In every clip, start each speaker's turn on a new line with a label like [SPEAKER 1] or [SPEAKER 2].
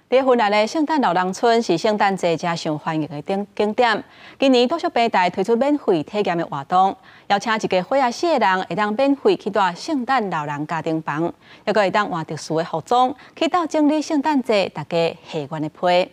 [SPEAKER 1] 佇芬蘭的聖誕老人村是聖誕節誠受歡迎的景點。今年住宿平台推出免費體驗的活動，邀請一家伙仔四個人會當免費去蹛聖誕老人家庭房，猶閣會當換特殊的服裝去鬥整理聖誕節大家戲院的被。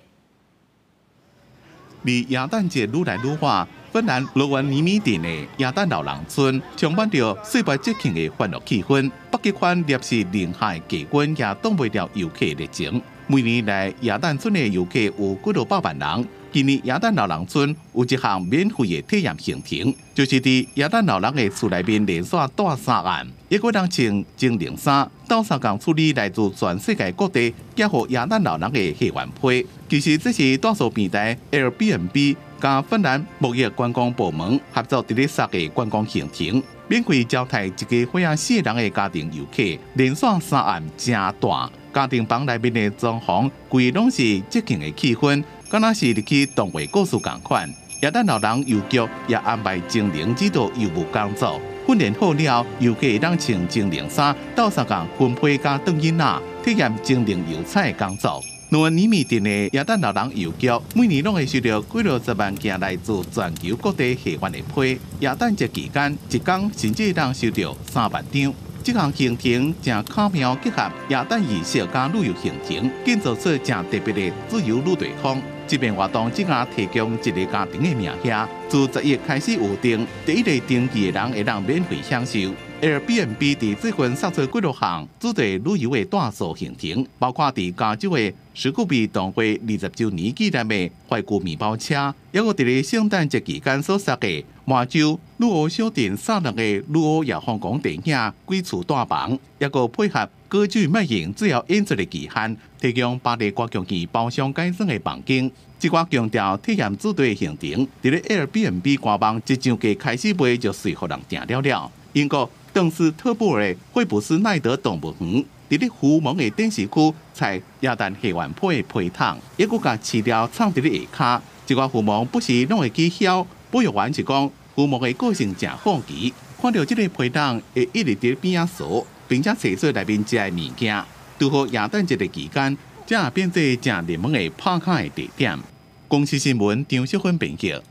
[SPEAKER 2] 離耶誕節愈來愈晚，芬蘭羅雲尼米鎮的耶誕老人村充滿著歲末節慶的歡樂氣氛。北極圈攝氏零下低溫也擋袂牢遊客熱情。每年來耶誕村的遊客有幾落百萬人。今年耶誕老人村有一項免費的體驗行程，就是佇耶誕老人的厝內面連續蹛3暗，猶閣通穿精靈衫，鬥相共處理來自全世界各地寄予耶誕老人的戲願被。其實這是住宿平台 Airbnb 佮芬蘭貿易觀光部門合作佇咧設的觀光行程，免費招待一家伙仔四人的家庭遊客，連續3暗誠大。家庭房內面的裝潢，規攏是節慶的氣氛，敢若是入去動畫故事仝款。耶誕老人郵局也安排精靈指導郵務工作，訓練好了，遊客會當穿精靈衫，鬥相共分批佮轉囡仔，體驗精靈郵差的工作。羅雲尼米鎮的耶誕老人郵局，每年攏會收著幾落十萬件來自全球各地戲願的批。耶誕節期間，一工甚至會當收著3萬張。這項行程誠巧妙結合耶誕儀式佮旅遊行程，建造出誠特別的自由旅隊風。這遍活動只敢提供一个家庭的名額，自10月開始預訂，第一个登記的人會當免費享受。Airbnb 佇最近釋出幾落項主題旅遊的住宿行程，包括佇加州的史古比動畫20週年紀念的懷舊麵包車，猶閣佇咧聖誕節期間所設的麻州女巫小鎮撒冷的女巫夜皇宮電影鬼厝蹛房，猶閣配合歌劇魅影最後演出的期限，提供巴黎歌劇院包廂改裝的房間。這寡強調體驗主題的行程，佇咧 Airbnb 官網一上架開始賣就隨予人訂了了。英國鄧斯特布爾的惠普斯奈德動物園，佇咧狐獴的展示區採耶誕戲願被的被筒，猶閣共飼料藏佇咧下跤。這寡狐獴不時攏會去枵，保育員是講狐獴的個性誠好奇，看著這个被筒會一直佇邊仔踅，並且揣出內面食的物件。拄好耶誕節的期間，這也變做誠熱門的拍卡的地點。公視新聞張淑芬編輯。